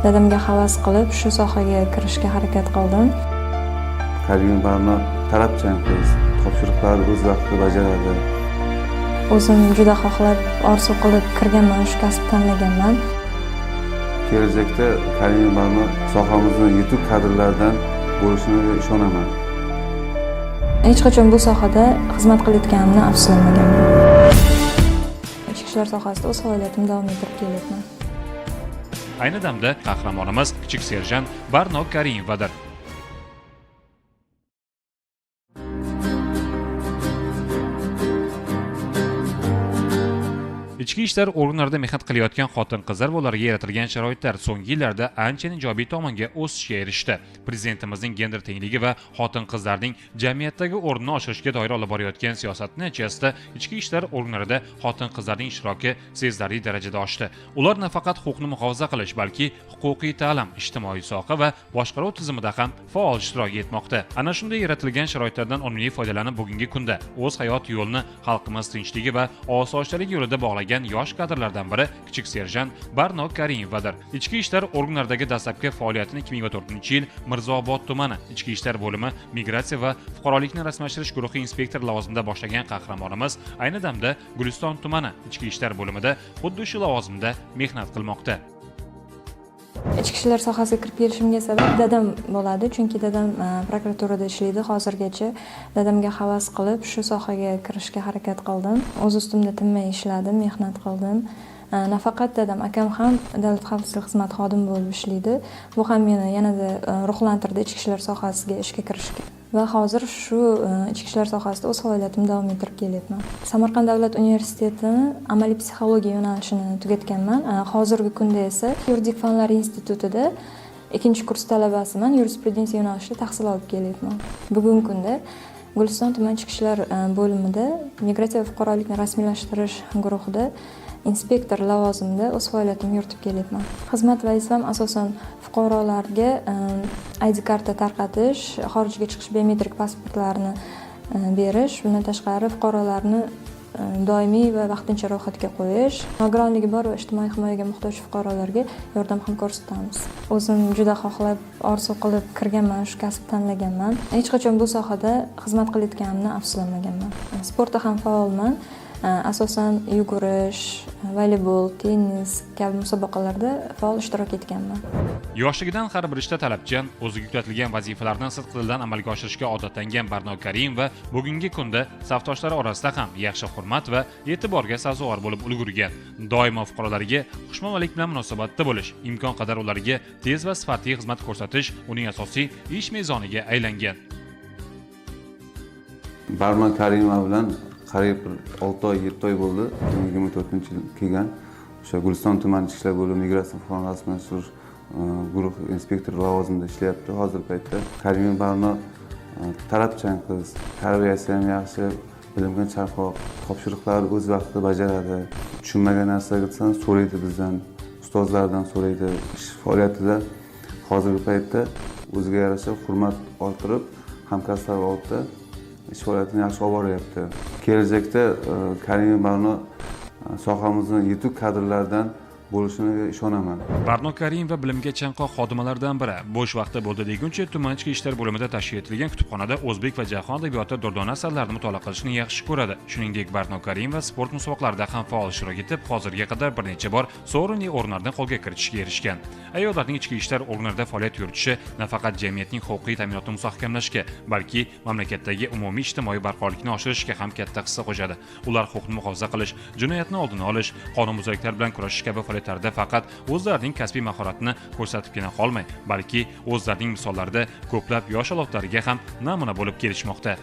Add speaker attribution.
Speaker 1: Dadamga havas qilib shu sohaga kirishga harakat qildim.
Speaker 2: Karimova Barno talabchan qiz, topshiriqlarni o'z vaqtida bajaradi.
Speaker 1: O'zim juda xohlab, orzu qilib kirganman, shu kasb tanlaganman.
Speaker 2: Kelajakda Karimova Barno sohamizni yetuk kadrlardan bo'lishini ishonaman.
Speaker 1: Hech qachon bu sohada xizmat qilayotganimdan afsuslanmaganman. Ichki ishlar sohasida o'z faoliyatimni davom ettirib kelyapman.
Speaker 3: Ayni damda qahramonimiz kichik serjant Barno Karimovadir. Ichki ishlar organlarida mehnat qilayotgan xotin-qizlar va ularga yaratilgan sharoitlar so'nggi yillarda ancha ijobiy tomonga o'sishga erishdi. Prezidentimizning gender tengligi va xotin-qizlarning jamiyatdagi o'rnini oshirishga doir olib borayotgan siyosati natijasida ichki ishlar organlarida xotin-qizlarning ishtiroki sezilarli darajada oshdi. Ular nafaqat huquqni muhofaza qilish, balki huquqiy ta'lim, ijtimoiy soha va boshqaruv tizimida ham faol ishtirok etmoqda. Ana shunday yaratilgan sharoitlardan unumli foydalanib, bugungi kunda o'z hayot yo'lini xalqimiz tinchligi va osoyishtaligi yo'lida bog'lagan yosh kadrlardan biri kichik serjant Barno Karimovadir. Ichki ishlar organlaridagi dastlabki faoliyatini 2024-yil Mirzaobod tumani Ichki ishlar bo'limi migratsiya va fuqarolikni rasmiylashtirish guruhi inspektori lavozimida boshlagan qahramonimiz ayni damda Guliston tumani Ichki ishlar bo'limida xuddi shu lavozimda mehnat qilmoqda.
Speaker 1: Ichki ishlar sohasiga kirib kelishimga sabab dadam bo'ladi, chunki dadam prokuraturada ishlaydi hozirgacha. Dadamga havas qilib shu sohaga kirishga harakat qildim. O'z ustimda tinmay ishladim, mehnat qildim. Nafaqat dadam, akam ham davlat xavfsizlik xizmati xodimi bo'lib ishlaydi. Bu ham meni yanada ruhlantirdi ichki ishlar sohasiga ishga kirishga. Va hozir shu ichki ishlar sohasida o'z faoliyatimni davom ettirib kelyapman. Samarqand davlat universitetini amaliy psixologiya yo'nalishini tugatganman. Hozirgi kunda esa yuridik fanlar institutida 2-kurs talabasiman, yurisprudensiya yo'nalishida tahsil olib kelyapman. Bugungi kunda Guliston tuman ichki ishlar bo'limida migratsiya va fuqarolikni rasmiylashtirish guruhida inspektor lavozimida o'z faoliyatimni yuritib kelyapman. Xizmat vazifam asosan fuqarolarga ID karta tarqatish, xorijga chiqish biometrik pasportlarini berish, bundan tashqari fuqarolarni doimiy va vaqtincha ro'yxatga qo'yish, nogironligi bor va ijtimoiy himoyaga muhtoj fuqarolarga yordam ham ko'rsatamiz. O'zim juda xohlab, orzu qilib kirganman, shu kasb tanlaganman. Hech qachon bu sohada xizmat qilayotganimdan afsuslanmaganman. Sportda ham faolman. Asosan yugurish, voleybol, tennis kabi musobaqalarda faol ishtirok etganman.
Speaker 3: Yoshligidan har bir ishda talabchan, o'ziga yuklatilgan vazifalarni sidqidildan amalga oshirishga odatlangan Barno Karimova bugungi kunda safdoshlari orasida ham yaxshi hurmat va e'tiborga sazovor bo'lib ulgurgan. Doimo fuqarolarga xushmuomalalik bilan munosabatda bo'lish, imkon qadar ularga tez va sifatli xizmat ko'rsatish uning asosiy ish mezoniga aylangan.
Speaker 2: Barno Karimova bilan qariyb bir 6 oy, 7 oy bo'ldi. 2024-yil kelgan. O'sha Guliston tuman ichki ishlar bo'limi migratsiya fuqarolarni rasmiylashtirish guruh inspektori lavozimida ishlayapti hozirgi paytda. Karimova Barno talabchan qiz, tarbiyasi ham yaxshi, bilimga chanqoq, topshiriqlarni o'z vaqtida bajaradi. Tushunmagan narsaga desam so'raydi bizdan, ustozlardan so'raydi. Ish faoliyatida hozirgi paytda o'ziga yarasha hurmat orttirib, hamkasblar oldida ish faoliyatini yaxshi olib boryapti. Kelajakda Karimova Barno sohamizni yetuk kadrlardan bo'lishini ishonaman.
Speaker 3: Barno Karimova bilimga chanqoq xodimalardan biri. Bo'sh vaqti bo'ldi deguncha tuman ichki ishlar bo'limida tashkil etilgan kutubxonada o'zbek va jahon adabiyoti durdona asarlarini mutolaa qilishni yaxshi ko'radi. Shuningdek, Barno Karimova sport musobaqalarida ham faol ishtirok etib, hozirga qadar bir necha bor sovrinli o'rinlarni qo'lga kiritishga erishgan. Ayollarning ichki ishlar organlarida faoliyat yuritishi nafaqat jamiyatning huquqiy ta'minotini mustahkamlashga, balki mamlakatdagi umumiy ijtimoiy barqarorlikni oshirishga ham katta hissa qo'shadi. Ular huquqni muhofaza qilish, jinoyatni oldini olish, qonunbuzarliklar bilan kurashish kabi faoliyatlarida faqat o'zlarining kasbiy mahoratini ko'rsatibgina qolmay, balki o'zlarining misollarida ko'plab yosh avlodlarga ham namuna bo'lib kelishmoqda.